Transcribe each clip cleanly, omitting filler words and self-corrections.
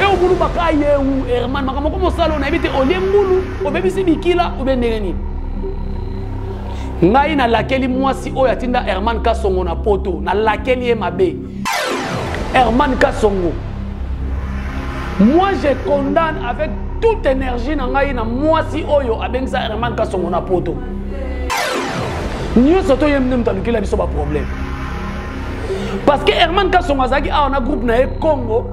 E obulu baka yewu Herman makambo ko mosala onayebi te olie ngulu obebisi bikila obe ndenge nini. Ngai nalakeli mwasi oyo atinda Herman Kasongo na poto, nalakeli ye mabe. Herman Kasongo. Moi je condamne avec toute énergie na ngai na mwasi oyo abengisa Herman Kasongo na poto. Nyonso to ye nde moto alukela biso ba problème. Parce que Herman Kasongo azalaki awa na groupe na ye Congo,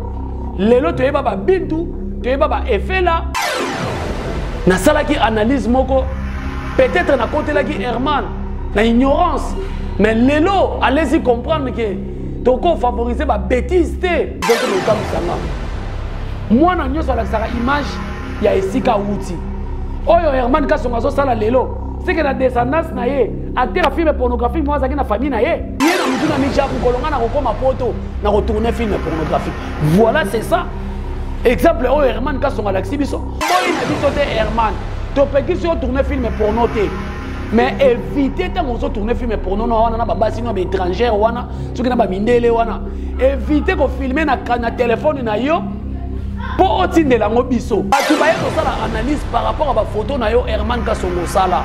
lelo toyeba ba Bintu, toyeba ba Efela. Nasalaki analyse moko, peut-être nakotelaki Herman na ignorance, mais lelo allez-y comprendre que toko favoriser ba bêtises te, donc bokamwisanga. Mwana nyonso alakisaka image ya esika awuti. Oyo Herman Kasongo azosala lelo, c'est que na descendance na ye, acteur ya film pornographique moko azalaki na famille na ye. Ye na mutu na mija mokolo nga nakokoma poto na kotourner film pornographique. Voilà, c'est ça. Exemple oyo Herman Kasongo alakisi biso. Boyi na biso te Herman. Topekisi yo tourner film porno te. Mais éviter ntango ozo tourner film porno na wana na babasi na ba étrangère wana, soki na ba mindele wana, éviter ko filmer na na téléphone na yo mpo otindela yango biso. Bato baye kosala analyse par rapport à ba photo na yo Herman Kasongo osala.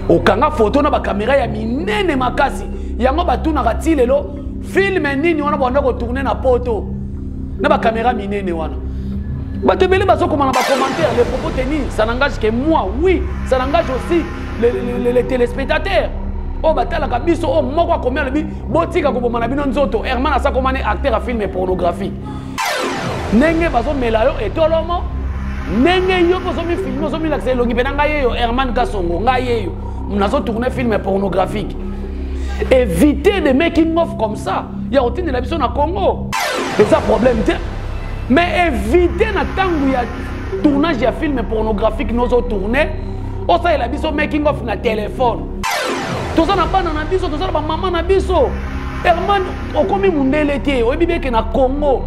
Okanga photo na ba caméra ya minene makasi. Yango batunaka ti lelo film nini wana banda ko tourner na poto na ba caméra minene wana. Bato ebele bazokoma na ba commentaire, les propos tenus, ça n'engage que moi, oui, ça n'engage aussi les téléspectateurs. Oyo batalaka biso, oyo moko akomi alobi botika koboma na bino nzoto. Herman asakoma ne acteur ya film pornographique. Ndenge bazomela yo etolomo, ndenge yo mpe ozomifilme, ozomilakisa elongi mpe na ngai yeyo Herman Kasongo, ngai yeyo nazo tourner film pornographique. Évitez de making off comme ça ya kotindela biso na Congo, eza problème te, mais évitez na ntango ya tournage ya film pornographique nozo tourner osalela biso making off na téléphone. Toza na bana na biso, toza na ba mama na biso. Herman okomi mundele te, oyebi bien ke na Congo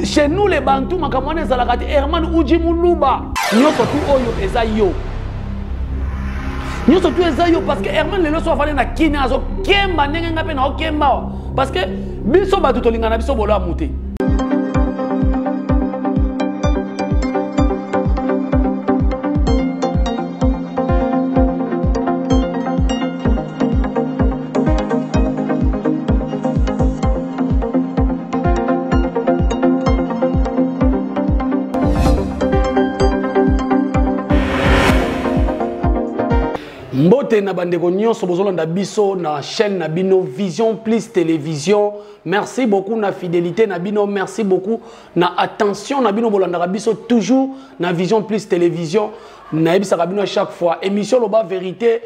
chez nous les Bantous makambo wana ezalaka te. Herman uji muluba nyonso tu oyo eza yo, nyonso tu eza yo, parce que Herman lelo so afandi na Kini azokemba ndenge nga mpe na okemba awa, parce que biso bato tolingana biso bolamu te. Mbote na bandeko nyonso bozolanda biso na chaîne na bino Vision Plus Télévision. Merci beaucoup na fidélité na bino, merci beaucoup na attention na bino bolandaka biso toujours na Vision Plus Télévision. Nayebisaka bino à chaque fois émission Loba Vérité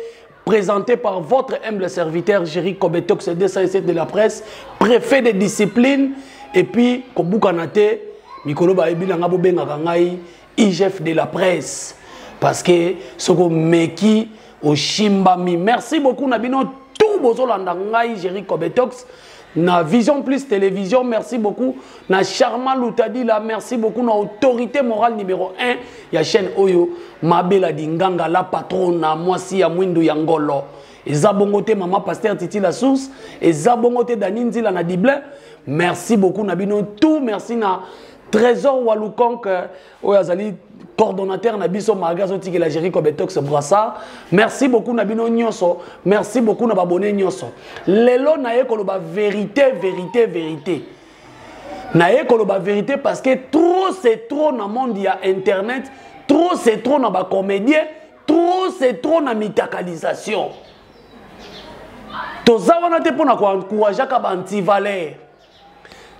présentée par votre humble serviteur Jerry Kobetox 207 de la presse, préfet de discipline. Et puis kobuka na te mikolo bayebi na nga bobengaka ngai IGF de la presse, parce que soko meki oshimbami. Merci beaucoup na bino tout bozolanda ngai Jerry Kobetox na Vision Plus Télévision. Merci beaucoup na Charma Lutadila, merci beaucoup na autorité morale numéro 1 ya chaîne oyo Mabela Dinganga la patronne mwasi ya mwindu ya ngolo. Eza bongo te mama pasteur Titi la source, eza bongo te Dani Nzila na Diblin. Merci beaucoup na bino tout, merci na Trésor Walukonk oyo azali coordonnateur na biso malgré azotikela Jerry Kobetox brassard. Merci beaucoup na bino nyonso, merci beaucoup na babone nyonso. Lelo na ye koloba vérité, vérité, vérité. Na ye koloba vérité parce que trop c'est trop na monde ya internet, trop c'est trop na ba comédien, trop c'est trop na mitakalisation. Toza wana te pona ko encourager ka ba anti-valeur.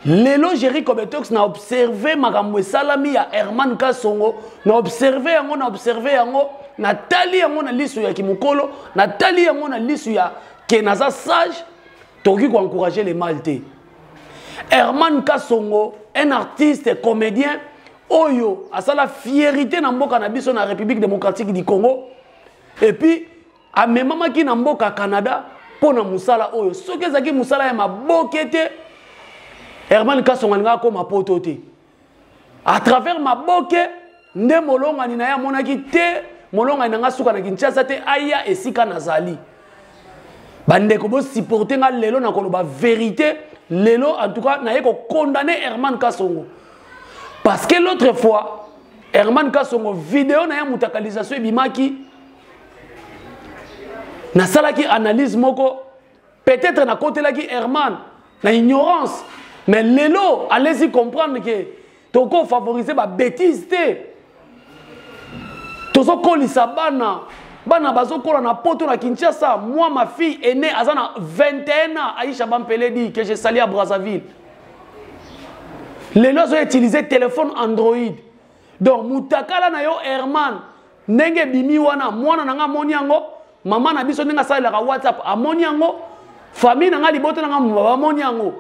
Lelo Jerry Kobetox na observé makambo esalami ya Herman Kasongo, na observé yango, na observé yango, na tali yango na lisu ya kimukolo, na tali yango na lisu ya ke naza sage, tokoki ko encourager les mal te. Herman Kasongo, un artiste comédien oyo asala fierté na mboka na biso na République démocratique du Congo, et puis amemamaki na mboka Canada mpo na mosala oyo. Soki ezalaki mosala ya maboke te, Herman Kasongo alingaka akoma poto te. À travers maboke nde molongani na ye amonaki te, molongani na nga suka na Kinshasa te, aya esika nazali. Bandeko bo supporter nga lelo na koloba vérité, Lelo, en tout cas, naye ko condamner Herman Kasongo. Parce que l'autre fois, Herman Kasongo, vidéo na ya mutakalisation ebimaki, nasalaki analyse moko, peut-être nakotelaki Herman na ignorance, mais lelo, allez-y comprendre que toko favoriser ba bêtise te. Tozokolisa bana, bana bazokola na poto na Kinshasa. Moi, ma fille aînée aza na 21 ans, Aïcha Bampeledi, que je salue à Brazzaville. Lelo azo utiliser téléphone Android. Donc mutakala na yo Herman, ndenge bimi wana, mwana na nga amoni yango, mama na biso ndenge asalelaka WhatsApp amoni yango, famille na nga libota na nga bamoni yango.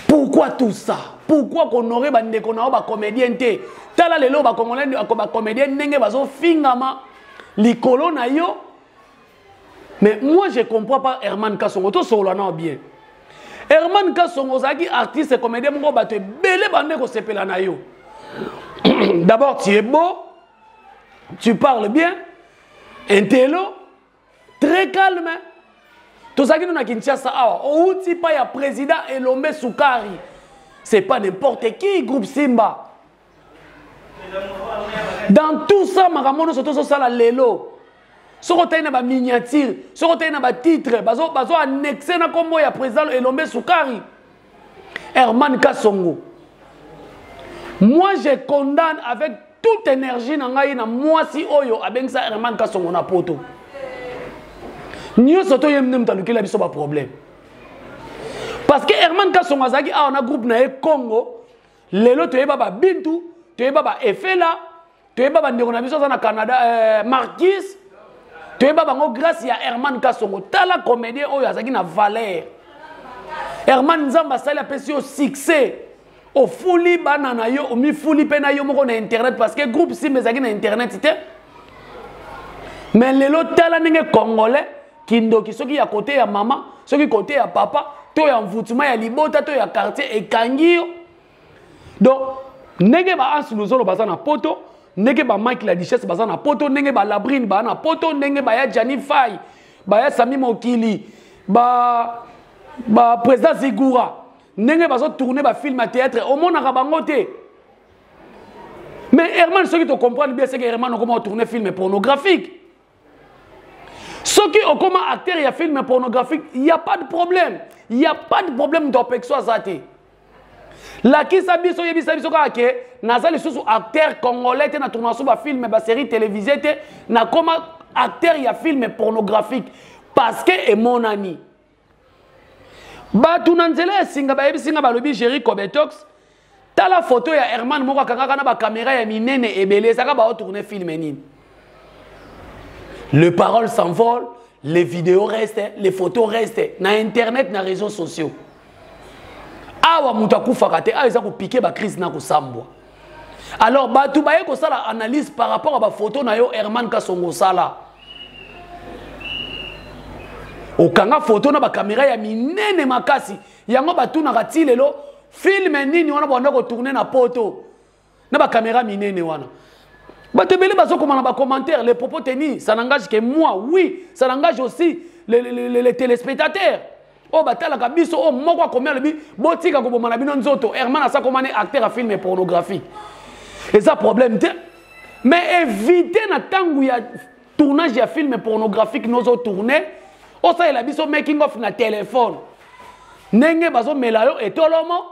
Pourquoi tout ça? Pourquoi qu'on aurait ba ndeko na ba comédien te? Tala lelo ba congolais ba comédien ndenge bazo fingama likolo na yo. Mais moi je comprends pas Herman Kasongo, to solola na bien. Herman Kasongo ozalaki artiste comédien moko bato ebele bande kosepela na yo. D'abord tu es beau, tu parles bien, intello, très calme. Tozalaki no na Kinshasa awa, outi pa ya président Elombe Sukari. C'est pas n'importe qui, groupe Simba. Dans tout ça, makambo nyonso tozosala lelo. Soko otali na ba miniature, soko otali na ba titre, bazo annexer na kombo ya président Elombe Sukari. Herman Kasongo. Moi je condamne avec toute énergie na ngai na mwasi oyo abengisa Herman Kasongo na poto. Nyonso to yemne mutu alukela biso ba problème. Parce que Herman Kasongo azalaki awa na groupe na ye Congo, lelo toyeba ba Bintu, toyeba ba Efela, toyeba ba ndeko na biso aza na Canada, Marquis, toyeba bango grâce ya Herman Kasongo. Tala comédien oyo azalaki na valeur. Herman Nzamba asali apesi yo succès. Ofuli bana na yo, omifuli pe na yo moko na internet parce que groupe Simba ezalaki na internet te. Mais lelo tala ndenge congolais kindoki soki ya côté ya mama, soki côté ya papa, to ya mvutuma ya libota, to ya quartier ekangi yo. Donc ndenge ba Hans Luzolo baza na poto, ndenge ba Mike la Duchesse baza na poto, ndenge ba Labrine ba na poto, ndenge ba ya Gianni Fay, ba ya Sami Mokili, ba président Zigura, ndenge bazo tourner ba film à théâtre, omonaka bango te. Mais Herman, ceux qui te comprennent bien, c'est que Herman comment tourner film pornographique. Ceux qui ont comme acteur il y a film pornographique, il y a pas de problème. Il y a pas de problème d'opexo azate. La qui sabi so yebi sabi so ka ke nazali sous acteur congolais te na tourner so ba film ba série télévisée te na comme acteur il y a film pornographique parce que est mon ami. Batu na nzela ya singa ba yebi singa balobi Jerry Kobetox. Tala photo ya Herman moko akangaka na ba caméra ya minene ebele ezaka ba tourner film nini. Les paroles s'envolent, les vidéos restent, les photos restent na internet na réseaux sociaux. Awa mutu akufaka te, awa eza ko piquer ba crise na kosambwa. Alors batu baye kosala analyse par rapport à ba photo na yo Herman Kasongo sala. Okanga photo na ba caméra ya minene makasi, yango batunaka ti lelo film nini wana banda ko tourner na poto na ba caméra minene wana. Bato ebele bazokoma na ba commentaires, les propos tenus, ça n'engage que moi, oui, ça n'engage aussi les téléspectateurs. Oh, batalaka biso, oh, moko akomi alobi, botika koboma na bino nzoto. Herman asa komane acteur à film pornographique. Et ça problème te. Mais éviter na tangu ya tournage ya film pornographique nozo tourner, oh ça il a biso making of na téléphone. Ndenge bazo mela yo etolomo,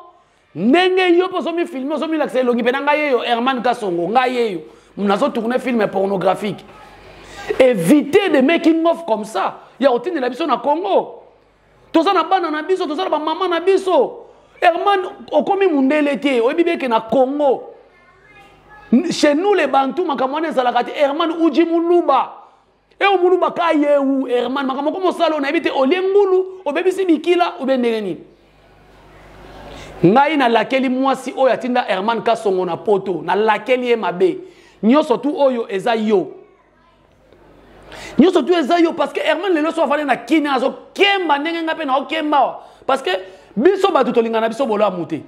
ndenge yo pozo mi filmer, ozo mi lakisa elongi pe na ngai yo Herman Kasongo, ngai yo. Nazo tourner film pornographique. Éviter de making of comme ça. Ya otindi na biso na Congo. Toza na bana na biso, toza na ba mama na biso. Herman okomi mundele te, oyebi bien ke na Congo. Chez nous les Bantous makambo wana ezalaka te. Herman uji muluba. E o muluba ka yewu Herman makambo komo salo na yebi te olie ngulu, obebisi bikila obe ndenge nini. Ngai na lakeli mwasi oyo atinda Herman Kasongo na poto, na lakeli ye mabe. Nyonso tu oyo eza yo. Nyonso tu eza yo parce que Herman lelo so avandi na Kini azo kemba ndenge nga pe na okemba wa. Parce que biso batu tolingana biso bolamu te.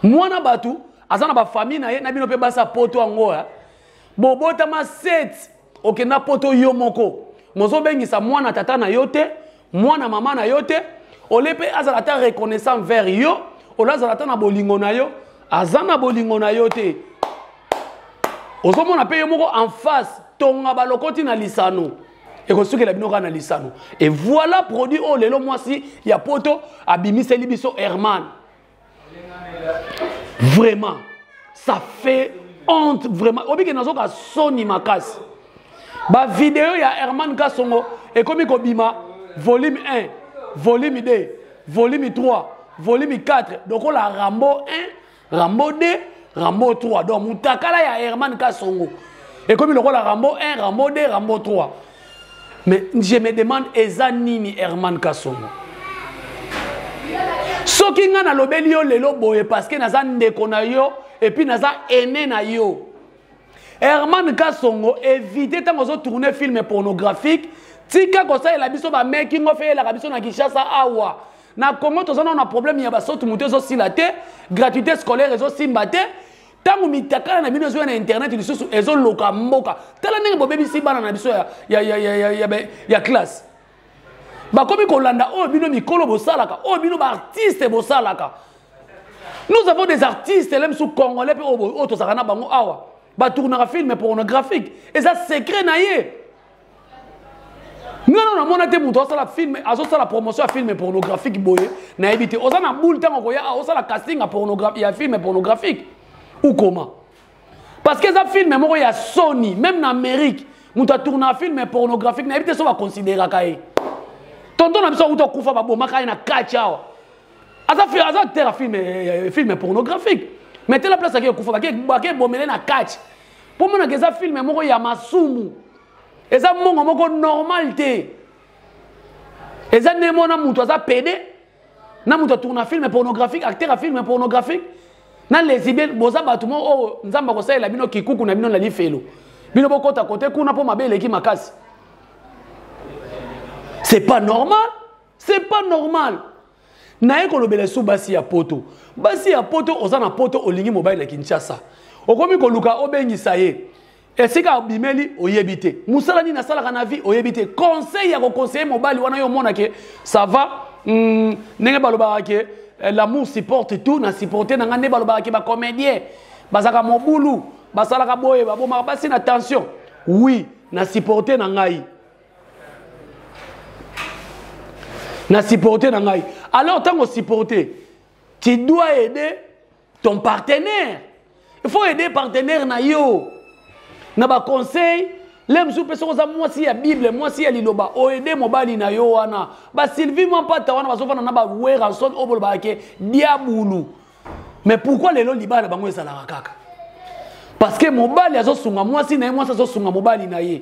Mwana batu aza na ba famille na ye na bino pe basa poto yango ya. Bobotama 7 okenda poto yo moko. Mozo bengisa mwana tata na yo te, mwana mama na yo te. Ole mpe azala ata reconnaissant vers yo, ole azala ata na bolingo na yo, aza na bolingo na yo te. Ozomona mpe yo moko en face, tonga balokoti na lisano. Ekosukela bino kaka na lisano. Et voilà produit oyo lelo mwasi ya poto abimiseli biso Herman. Vraiment, ça fait honte vraiment. Obike nazoka soni makasi. Ba vidéo ya Herman Kasongo ekomi kobima volume 1, volume 2, volume 3, volume 4. Donc la Rambo 1, Rambo 2, Rambo 3. Donc mutakala ya Herman Kasongo ekomi lokola Rambo 1, Rambo 2, Rambo 3. Mais je me demande eza nini Herman Kasongo? Soki nga nalobeli yo lelo boye parce que naza ndeko na yo et puis naza aîné na yo. Herman Kasongo, évitez ntango ozo tourner film pornographique, tika kosalela biso ba making of eyelaka biso na Kinshasa awa. Na Congo toza na problème ya basotu moto ezosila te, gratuité scolaire ezosimba te. Ntango mitakala na bino ezoya na internet lisusu ezoloka mboka. Tala ndenge bobebisi bana na biso ya classe. Bakomi kolanda oyo bino mikolo bosalaka, oyo bino ba artiste bosalaka. Nous avons des artistes même sous congolais pe oyo tozalaka na bango awa. Ba tournaka film pornographique. Eza secret na ye. Nga na namona te moto asala film, azosala promotion ya film pornographique boye, nayebi te. Oza na boule ntango okoya, ah, osala casting ya ya film pornographique ou comment? Parce que eza film moko ya Sony, même na Amérique, moto atourna film pornographique, nayebi te so baconsidéraka ye. Tonton na biso auta kufa babomaka ye na kati awa. Aza aza acteur ya film pornographique. Mais tela place ake kufa, bake bomele na kati. Po monaka eza film moko ya masumu. Eza mbongo moko normal te. Eza nde mona mutu aza pédé, na mutu atourna film pornographique, acteur ya film pornographique, na lesbienne, boza bato moko oyo Nzambe akosalela bino kikuku na bino na lifelo. Bino bokota kote kuna po mabe eleki makasi. C'est pas normal. C'est pas normal. Naye kolobela sous basi ya poto. Basi ya poto oza na poto olingi mobali na Kinshasa. Okomi koluka obengisa ye. Esika abimeli oyebi te. Musala nini asalaka na vie oyebi te. Conseil ya ko conseiller mobali wana yo mona ke ça va. Ndenge balobaka ke l'amour supporte tout, na supporter na nga nde balobaka ke ba comédien bazaka mobulu, basalaka boye, babomaka basi na tension. Oui, na supporter na ngai. Na supporter na ngai. Alors tango supporter, tu dois aider ton partenaire. Il faut aider partenaire na yo. Na ba conseil, lem sou pe soko za mwasi ya Bible, mwasi ya liloba, o aider mobali na yo wana. Ba Sylvie Mampata wana bazofana na ba Werrason obolo ba ke diabulu. Mais pourquoi lelo libala bango ezalaka kaka? Parce que mobali azosunga mwasi na ye, mwasi azosunga mobali na ye.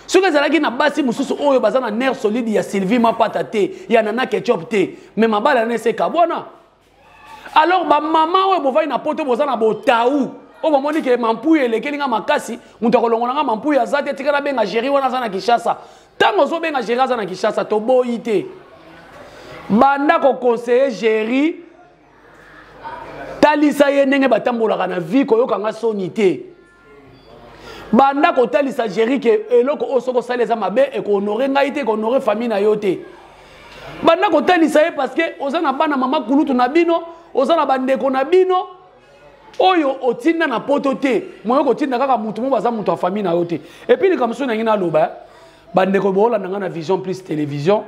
Soki ezalaki na basi mosusu oyo baza na nerf solide ya Sylvie Mampata te, ya Nana Ketchup te, mais mabala na ese kabwana. Alors ba mama oyo bovai na poto boza na botau, oyo bomoni ke mampuya elekeli nga makasi, moto akolongola nga mampuya aza te, tika nabenga Géri wana aza na Kinshasa. Tango ozobenga Géri aza na Kinshasa, toboyi te. Banda ko conseiller Géri, talisa ye ndenge batambolaka na vie, koyoka nga soni te. Banda kotalisa Géri ke eloko oyo soki osali eza mabe, ekohonore ngai te, ekohonore famille na yo te. Banda kotalisa ye parce que oza na bana mama kulutu na bino, oza na bandeko na bino oyo otinda na poto te, moyo kotinda kaka mutu moko aza mutu ya famille na yo te. Et puis likambo soki nangi naloba, bandeko boolanda nga na Vision Plus Télévision.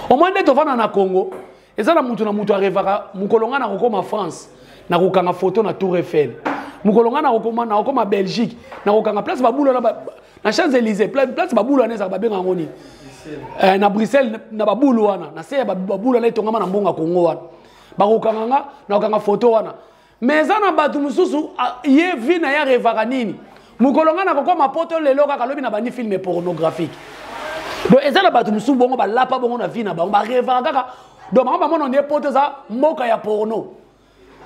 Au moins nde tovanda na Congo, eza na mutu na mutu arevaka mokolo nga na kokoma France, na kokanga photo na Tour Eiffel. Mokolo nga na kokoma, na kokoma Belgique, na kokanga place babulu na ba, na Champs-Élysées, place babulu wana ezalaka babenga yango nini? Na Bruxelles, na babulu wana, na se ya babulu wana etongama na mbongo ya Congo wana. Bakokanga nga, na kokanga photo wana. Mais eza na bato mosusu, ye vie na ye arevaka nini? Mokolo nga na kokoma poto lelo kaka lobi na bandi film pornographique. Donc eza na bato mosusu bongo balapa bongo na vie na bango, barevaka kaka. Donc bango bamona on dirait poto eza mboka ya porno.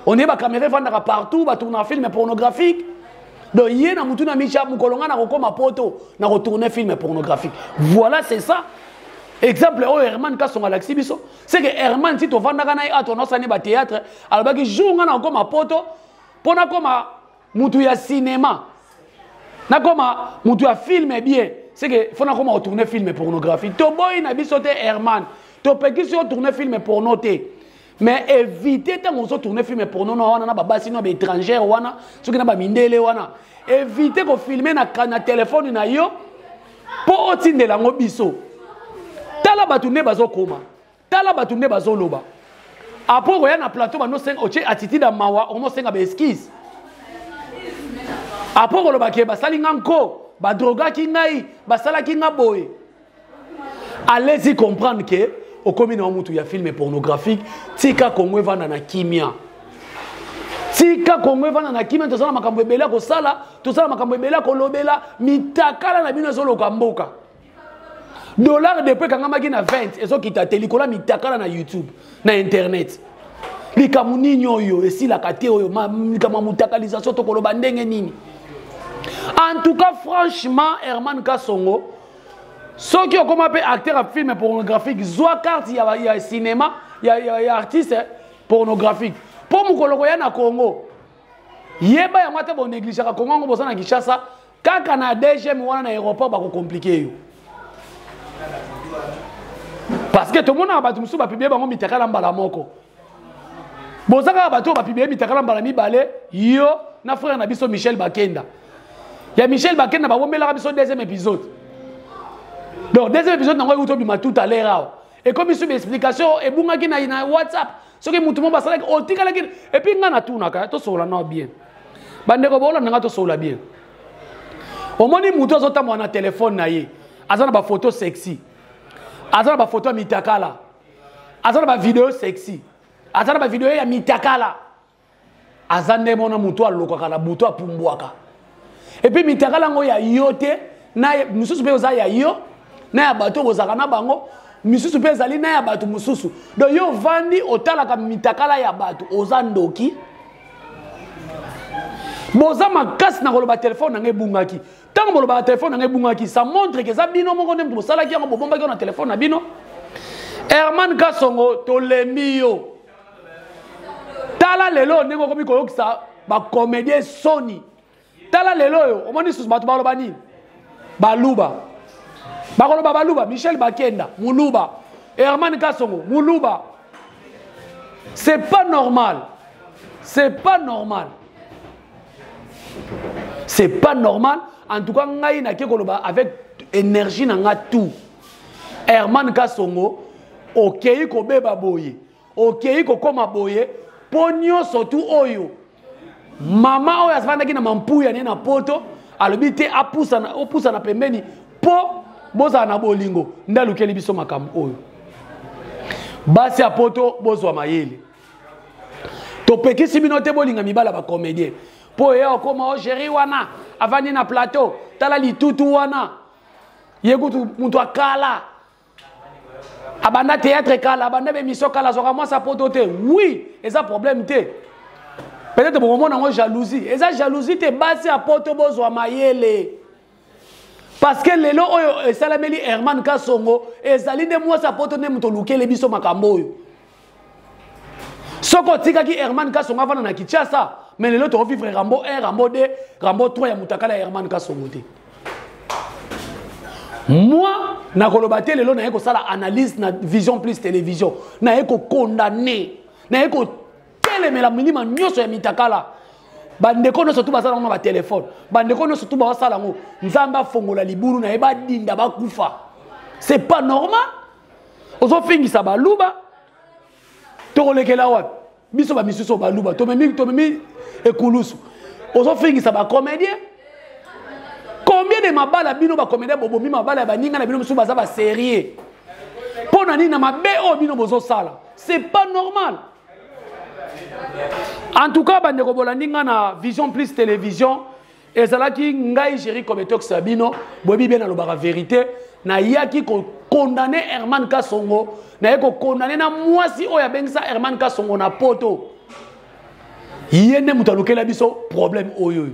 On dirait ba caméra evandaka partout, ba tourner film pornographique. Donc ye na mutu na micha mokolo nga na kokoma poto na ko tourner film pornographique. Voilà, c'est ça. Exemple oyo Herman Kasongo alakisi biso, c'est que Herman si tovandaka na ye ato nosani ba théâtre, alobaki jour nga na kokoma poto mpo nakoma mutu ya cinéma, nakoma mutu ya film bien, c'est que faut nakoma ko tourner film pornographie. Toboyi na biso te Herman, Topekisi yo tourner film porno te, mais éviter ntango ozo tourner film porno na wana na babasi na baétrangère wana, soki na bamindele wana, éviter kofilme na telefone na yo mpo otindela yango biso. Tala bato nde bazokoma, tala bato nde bazoloba. Après okoya na plateau, bando otie attitude ya mawa, okomosenga baexcuse. Après okoloba ke basali nga nko, badrogaki ngai, basalaki nga boye. Allez-y comprendre que okomi na mutu ya film pornographique. Tika Kongo evanda na kimia, tika Kongo evanda na kimia. Tozala makambo ebele ya kosala, tozala makambo ebele ya kolobela. Mitakala na bino ezoloka mboka. Dollar depuis ekangamaki na 20, ezokita te likolo ya mitakala na YouTube, na internet. Likambo nini oyo esilaka te? Oyo likambo ya mutakalisation, tokoloba ndenge nini? En tout cas, franchement, Herman Kasongo, soki okoma mpe acteur ya film pornographique, zwa carte ya cinéma ya artiste pornographique, mpo mokolo koya na Congo, yeba yango ate bonégligeaka Congo yango. Boza na Kinshasa kaka na DGM wana na aéroport, bakocompliquer yo, parce que tomonaka bato mosusu bapublier bango mitakala mbala moko. Boza kaka bato oyo bapublier mitakala mbala mibale, yo na frère na biso Michel Bakenda. Ya Michel Bakenda, babombelaka biso deuxième épisode. Donc deuxième épisode nango euti obima tout à l'heure awa. Ekomi su baexplication ebungaki na WhatsApp, soki motu mo basalaki otikalaki. Et puis ngai natunaka, tosolola nao bien, bandeko boolanda nga, tosolola bien. Omoni motu azotambola na telefone na ye, aza na bafoto sexy, aza na bafoto ya mitakala, aza na bavideo sexy, aza na bavideo ya mitakala, aza nde mona motu alokaka na butu, apumbwaka. Et puis mitakala yango ya yo te, na mosusu mpe oza ya yo na ya bato bozalaka na bango, misusu mpe ezali na ya bato mosusu. Donc yo ovandi otalaka mitakala ya bato, oza ndoki. Boza makasi na koloba telefone na ngai ebungaki. Ntango bolobaka telefone na ngai ebungaki, ça montre ke eza bino moko nde moto bosalaki yango, bobombaki yango na telefone na bino. Herman Kasongo, tolembi yo. Tala lelo ndenge okomi koyokisa bacomédien soni. Tala lelo oyo omoni susu bato baloba nini? Baluba bakoloba, baluba. Michel Bakenda muluba, Herman Kasongo muluba. C'est pas normal, c'est pas normal, c'est pas normal. En tout cas, ngai nake koloba avec énergie na nga tout: Herman Kasongo, okei kobeba boye, okei kokóma boye, mpo nyonso tu oyo mama oyo azafandaki na mampuya ne na poto alobi te apusana, opusana pembeni mpo bozala na bolingo, nde alukeli biso makambo oyo. Basi ya poto, bozwa mayele. Topekisi bino te bolinga mibala bacomédien, mpo ye okóma o géri wana avandi na plateau, tala litutu wana, ye kutu moto akala, abanda théâtre kala, abanda bémission kala, azwaka mwasi apoto te. Oui, eza problème te, peut-être bokomona yango jalousie. Eza jalousie te. Basi ya poto, bozwa mayele, parce que lelo oyo esalameli Herman Kasongo ezali nde mwasi ya poto nde moto olukeli biso makambo oyo. Soki otikaki Herman Kasongo avanda na Kinshasa, mais lelo tokovivre Rambo 1, Rambo 2, Rambo 3 ya motakala ya Herman Kasongo te. Moi nakoloba te. Lelo naye kosala analyse na Vision Plus Télévision, naye kocondamner, naye kotelemela minima nyonso ya mitakala. Bandeko nyonso tu basala yango na batelefone, bandeko nyonso tu basala yango, Nzambe afongola libulu na ye, badinda, bakufa. C'est pas normal. Ozofingisa baluba, tokolekela wapi biso bamisusu baluba? Tomemi ekulusu. Ozofingisa bacomédien. Combien de mabala bino bacomédien bobomi? Mabala ya baninga na bino mosusu baza basérieux. Mpo na nini na mabe oyo bino bozosala? C'est pas normal. En tout cas, bandeko bolandi nga na Vision Plus Télévision, ezalaki ngai Géri Kometox ya bino. Boyebi bien nalobaka vérité. Nayaki kocondamner Herman Kasongo, naye kocondamner na mwasi oyo abengisa Herman Kasongo na poto. Ye nde moto alukela biso problème oyo. Oyo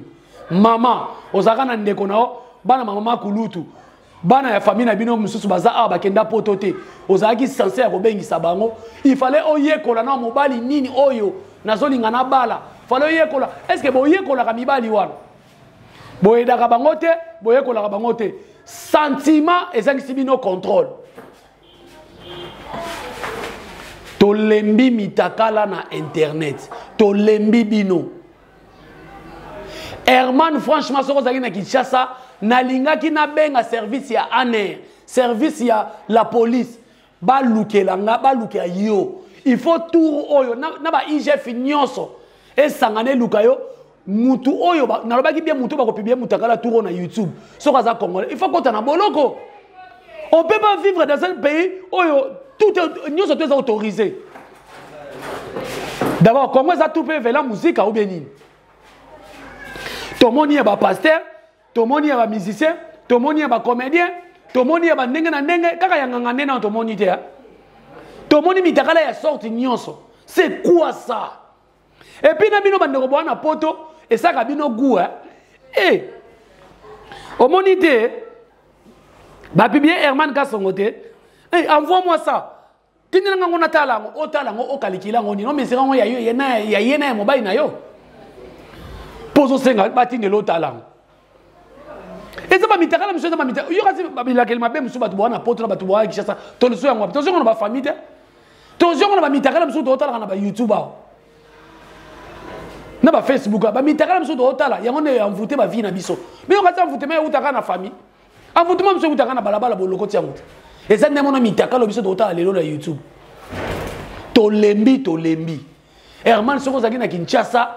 mama ozalaka na ndeko na yo, bana mama kulutu, bana ya famille na bino mosusu baza awa, bakenda poto te, ozalaki censé ya kobengisa bango. Il fallait oyekola na mobali nini oyo nazolinga na bala. Fallait oyekola. Est ce que boyekolaka mibali wana? Boyedaka bango te, boyekolaka bango te. Sentiment ezangisi bino contrôle. Tolembi mitakala na internet, tolembi bino. Herman, franchement, soki ozalaki na Kinshasa, nalingaki nabenga service ya ANR, service ya la police, balukela nga, balukela yo. Il faut tour oyo na ba IGF nyonso esangana eluka yo. Mutu oyo nalobaki bien, mutu bakopublier mutakala tour oyo na YouTube, soki aza congolais, il faut kota na boloko. On peut pas vivre dans un pays oyo tout est, nyonso to eza autorisé. D'abord Congo eza tout pe vela musique ou bien nini. Tomoni ya ba pasteur, tomoni ya ba musicien, tomoni ya ba comédien, tomoni ya ba ndenge na ndenge, kaka ya nganga nde na tomoni te, hein. Tomoni mitakala ya sorte nyonso. C'est quoi ça? Et puis na bino bandeko bwana na poto esaka bino goût, hein. Eh! Omoni te ba publier Herman Kasongo te. Eh, envoie-moi ça. Tindela ngango na tala yango, otala yango, okalikila yango nini, omesika yango ya yo, ya na, ya ye na ya mobali na yo. Pozo senga batindela otala yango. Eza ba mitakala mosusu, eza ba mitakala. Yo kasi ba bilakeli mabe mosusu bato bwana poto na bato bwana Kinshasa, toliso yango wapi? Tozongo na ba famille te. Tozongo na ba mitakala mosusu totalaka na ba YouTube awa. Na ba Facebook awa, ba mitakala mosusu totala, yango nde envoûter ba vie na biso. Bino kasi envoûtement eutaka na famille. Envoûtement mosusu eutaka na balabala bolokoti yango te. Eza nde mona mitakala biso totala lelo na YouTube. Tolembi, tolembi. Herman soki ozalaki na Kinshasa,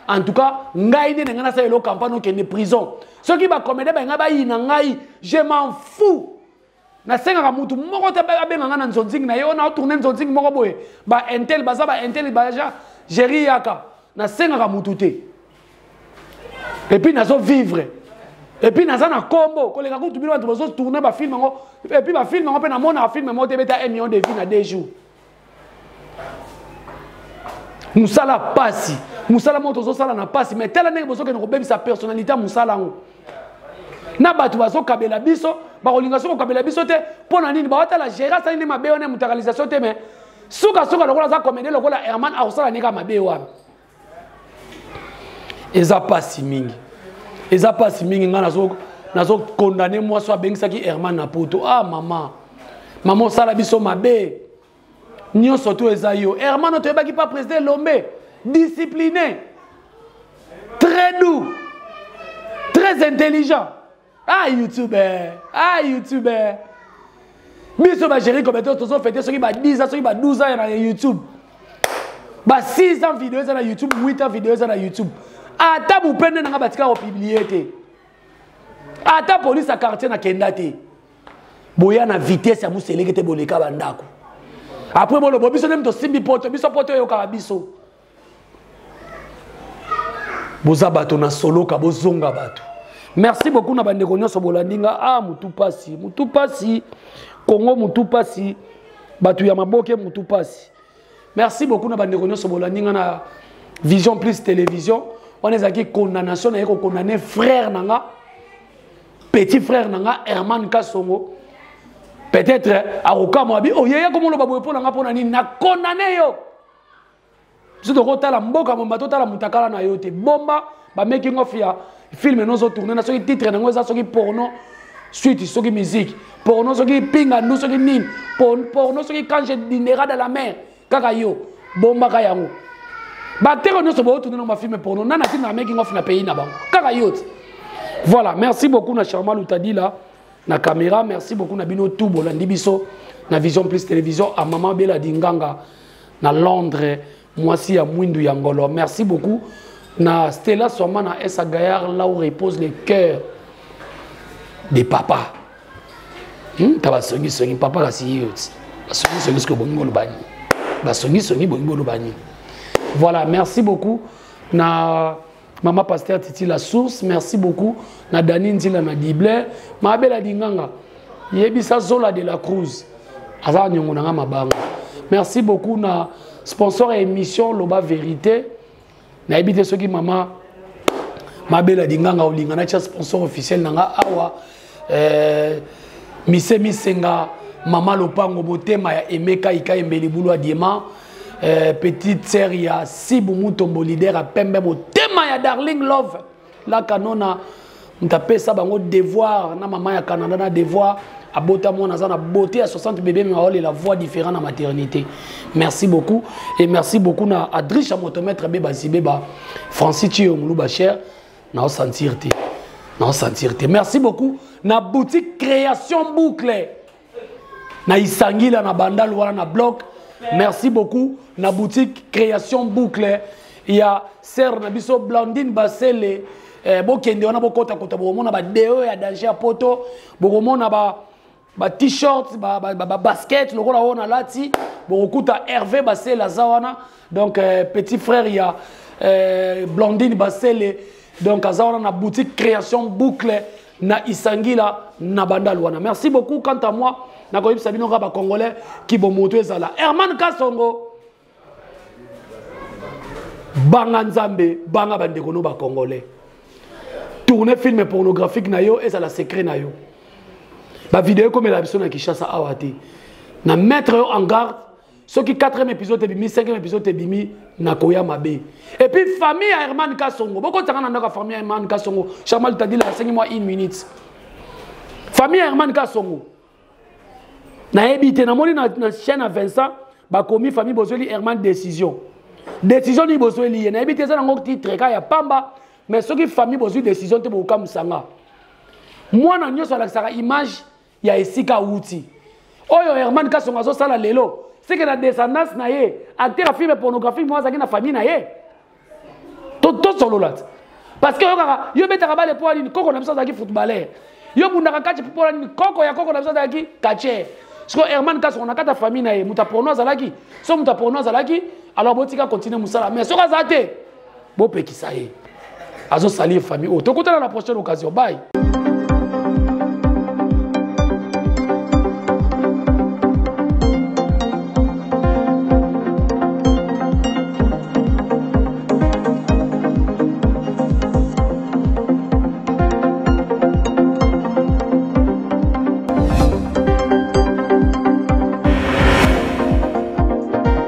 en tout cas, ngai nde na ngai nasala eloko campagne okende prison. Soki ba comédien ba ngai bayina ngai, je m'en fous. Nasengaka mutu moko te abenga ngai na nzonzing na ye, oyo na tourner nzonzing moko boye, ba intel baza ba intel ba ja Jerry yaka. Nasengaka mutu te. Et puis nazo vivre. Et puis naza na kombo koleka kutu bino bato bazo tourner ba film yango. Et puis ba film yango pe na mona film moko te beta 1 million de vues na 2 jours. Musala pasi, musala moto ozosala na pasi, mais tala ndenge bozokende kobebisa personnalité ya musala yango. Na bato bazokabela biso, bakolinga soki kokabela biso te, mpo na nini? Baotala Gérard asali nde mabe wana ya mutakalisation te, mais sukasuka lokola aza comédien lokola Herman akosala nde kaka mabe wana. Eza pasi mingi. Eza pasi mingi, nga nazo condamner mwasi oyo abengisaki Herman na poto. Ah mama, mama osala biso mabe. Nyonso to eza yo. Herman oyo toyebaki pa président Lombe, discipliné, très doux, très intelligent. Ah YouTuber, ah YouTuber. Biso ba Jerry Kobeto tozo fêter soki ba 10 ans, soki ba 12 ans na YouTube. Ba 6 ans vidéo eza na YouTube, 8 ans vidéo eza na YouTube. Ata mupende nanga batika ko publier te. Ata police ya quartier na kenda te. Boya na vitesse ya museleke te boleka ba ndako. Après bolobo biso nde tosimbi poto, biso poto eyokaka biso. Boza bato na soloka, bozonga bato. Merci beaucoup na bandeko nyonso bolandi nga. Ah, mutu pasi, mutu pasi. Congo mutu pasi. Bato ya maboke mutu pasi. Merci beaucoup na bandeko nyonso bolandi nga na Vision Plus Télévision. Wana ezalaki condamnation na ye ko condamner frère na nga, petit frère na nga Herman Kasongo. Peut-être akokamwa bi, oh, yeye komoloba boye mpo na nga mpo na nini? Na condamner yo. Biso tokotala mboka momba, totala mutakala na yo te. Bomba ba making of ya film nozo tourner na soki titre nango eza soki porno suite, soki musique porno, soki pinga ndu, soki nini porno, soki quand je dînera dans la mer, kaka yo bombaka yango. Ba acteur nyonso bo tourner na ba film porno, nana ti na making of na pays na bango, kaka yo te. Voilà, merci beaucoup na Charma Lutadila na caméra, merci beaucoup na bino tout bolandi biso na Vision Plus Télévision, à Maman Bella Dinganga na Londres, mwasi ya mwindu ya ngolo. Merci beaucoup na Stella Swama na Esa Gaillard, là où repose le cœur des papas. Ta ba songi songi papa kasi yo ti. Ba songi songi ce que bongo lobani. Ba songi songi bongo lobani. Voilà, merci beaucoup na Maman Pasteur Titi la source, merci beaucoup na Dani Nzila na Dibler, Mabela Dinganga, Yebisa Zola de la Cruz. Aza nyongo na nga mabanga. Merci beaucoup na sponsor ya émission Loba Vérité. Na yebite soki mama Mabela Dinganga olinga na tia sponsor officiel na nga awa, Mise Misenga, Mama Lopango Motema ya Emeka Ika Embeli Bulu Adiema, petite sœur ya Sibu Mutombo leader ya Pembe Motema ya Darling Love la Kanona, mtapesa bango devoir na mama ya Canada na devoir. Abota mwana aza na beauté ya 60 bébé mais aolela voix différent na maternité. Merci beaucoup et merci beaucoup na Adrisha motomètre beba zibeba Francis Chiyo Muluba cher na sentir te. Na sentir te. Merci beaucoup na boutique création boucle na Isangila na Bandal wana na bloc. Merci beaucoup na boutique création boucle ya sœur na biso Blandine Basele eh, bokende wana bokotakota bokomona badeo ya danger ya poto bokomona ba ba t-shirt ba, ba, ba, ba basket lokola oyo nalati bokokuta hervé basele aza wana donc euh, petit frère ya euh, blandine basele donc aza wana na boutique création boucle na isangila na bandal wana merci beaucoup quant à moi nakoyebisa bino kaka bacongolais kibomoto ezala herman kasongo banga nzambe banga bandeko no bacongolais tourne film pornographique na yo ezala secret na yo bavideo ekomela biso na kinshasa awa te na mettre yo en garde soki 4e épisode ebimi 5e épisode ebimi nakoya mabe et puis famille ya herman kasongo bokotisanga na ndako ya famille ya herman kasongo charmal tadila asengi mwa une minute famille ya herman kasongo nayebi te namoni na, na chaîne ya vincent bakomi famille bozweli herman décision décision nini bozweli ye nayebi te eza nango titre kaka ya pamba mais soki famille bozwi décision te bokokamwisa nga mwana nyonso alakisaka image ya esika awuti oyo herman kasongo azosala lelo seke na descendance na ye acteur ya filme pornographique moko azalaki na famille na ye tosolola te parce que oyokaka yo obetaka bale mpo ya nini koko na biso azalaki footballer yo obundaka kati mpo na nini koko ya koko na biso azalaki catcher sikoyo herman kasongo na kati ya famille na ye moto ya porno azalaki so moto ya porno azalaki alors botika continue mosala mais soki aza te bopekisa ye azosalir famille oyo tokutana na prochaine occasion bye.